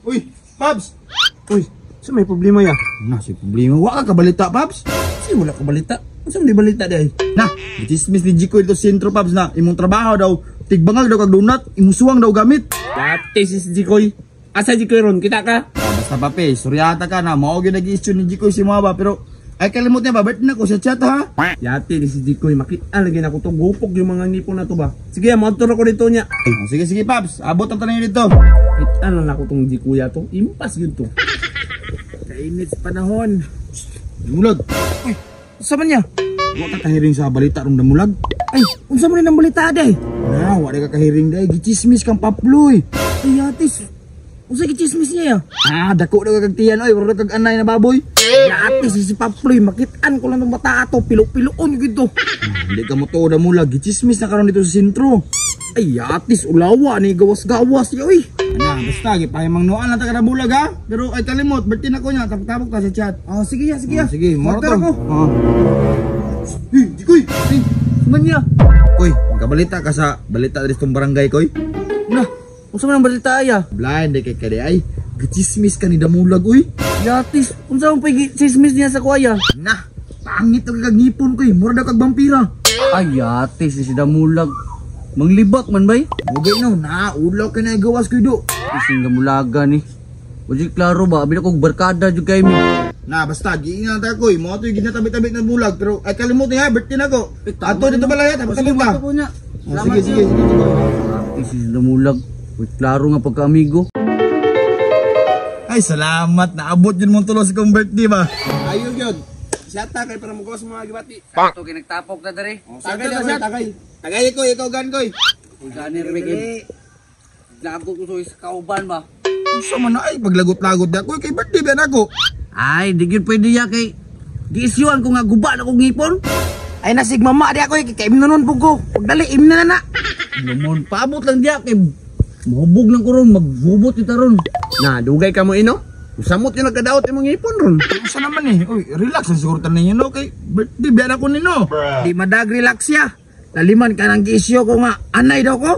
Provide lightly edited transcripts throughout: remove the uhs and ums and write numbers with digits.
Uy, Pabs! Uy, sa may problema ya? Na, si problema. Wa ka kabalita, Pabs? Si wala ka balita. Unsa man di balita day? Na, gismis ni Jikoy dito sa sentro, Pabs, na imong trabaho daw, tigbangag daw kag donut, imong suwang daw gamit. Dati si Jikoy. Asa Jikoy ron? Kita ka? Ah, basta pape, suryata ka na, mao gyud nag-issue ni Jikoy si mga ba, pero ay kalimot niya ba, birthday na ko sa chat ha. Yati ni si Jikoy, makita lagi na ko to gupog yung mga ngipon na to ba. Sige, moadto ra ko dito niya. Ah, sige sige Pabs, abot ang tanan dito. Kita na nako tong Jikoy ato. Impas gyud to. Kainit sa panahon. Damulag. Uy, unsa man niya? Wa ka kahiring sa balita rong damulag. Ay, unsa man nang balita day? Na, wa ka kahiring day, gichismis kang Paploy. Ay, atis. Unsa gichismis niya ya? Ah, dako daw kag tiyan oy, murag kag anay na baboy. Yati si Paploy, makitaan ko lang tong bata ato, pilo-piloon gyud to. Hindi ka mo to damulag, gichismis na karon dito sa sentro. Ay, atis ulawa ni gawas-gawas niya oy. Ana, basta gipahimang nuan lang ta kada bulag ha. Pero ay kalimot, birthday na ko niya, tapok-tapok ta sa chat. Oh, sige ya, sige ya. Oh, sige, moro Motor to. ko. Oh. Eh, Jikoy. Eh, Man niya. Koy, magkabalita ka sa balita diri sa barangay koy. Na, unsa man ang balita ya? Blind kay kay ay. Gichismis ka ni damulag uy. Yatis, unsa man pay chismis niya sa kuya? Na, pangit ang kag ngipon koy, mura daw kag vampira. Ay, yatis si Damulag. Manglibak man bay. Ugay no, na ulaw kay na gawas koy do. Ising damulaga ni. Wajud klaro ba, abi na kog barkada jud kay mi. Na, basta giingan ta koy, mo to ginatabi-tabi na bulag pero ay kalimot niya, birthday na ko. Ato dito balay, tapos Sige, ta. moto ko niya. Oh, sige, sige, sige, sige. Yatis si Damulag. Uy, klaro nga pagka-amigo. Ay, salamat. Naabot yun mong tulos kong birthday ba? Ayo gyud. Siyata kay para mugawas mga gibati. Ato kay nagtapok na dere. Tagay na tagay. Tagay ko, ikaw gan koy. Kung gani re kay Lagot ko sa kauban ba. Unsa man na ay paglagot-lagot da koy kay birthday ba nako. Ay, di gyud pwede ya kay giisyuan ko nga guba na kog ngipon. Ay nasig mama di ako kay imnonon pud ko. Pagdali imna na na. Lamon, paabot lang diya kay mahubog lang ko ron, magbubot ita ron. Na, dugay ka mo ino. Usamot yung nagkadaot imong ngipon ron. Unsa naman eh? Uy, relax ang siguro tanan ninyo no kay birthday ba nako nino. Di madag relax ya. Laliman ka nang giisyo ko nga anay daw ko.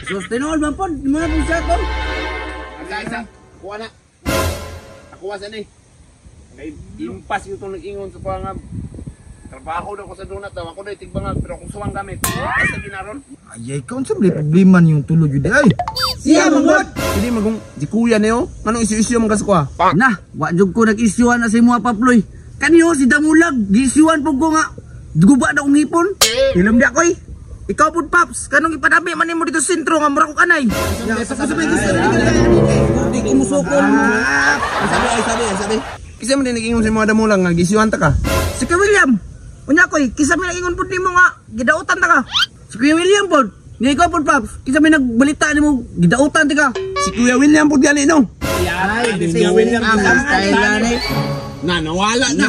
Sus, tinuod man po, di mo na po siya ko. Isa isa. Kuha na. Ako sa ni. Kay impas yung itong nag-ingon sa kuha nga. Trabaho daw ko sa donut daw. Ako daw tigbangag pero kung suwang gamit. Asa ginaron? Ay, ikaw unsa man problema niyong tulog yun ay. Siya mangod. Hindi magong di kuya niyo. Anong isyu-isyu man ka sa kuha? Na, wa jud ko nag-isyuan na sa imo Paploy. Kaniyo si Damulag, giisyuan po ko nga guba na kong ngipon. Ilom di ako eh. Ikaw pud Paps, kanong ipadami man nimo dito sa sentro nga mura ko kanay. Di ko musukol. Sabi ay sabi ay sabi. Kisa man din nag-ingon sa mga damulang nga gisyuhan ta ka. Si Kuya William. Unya koy, kisa mi ingon pud nimo nga gidautan ta ka. Si Kuya William po, ni ikaw po Paps, kinsa may nagbalita nimo gidautan ti ka. Si Kuya William pud gani no. Ay, si Kuya William. Ang style na ni. Na nawala na.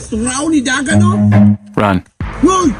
Turaw ni daga no. Run. Hoy!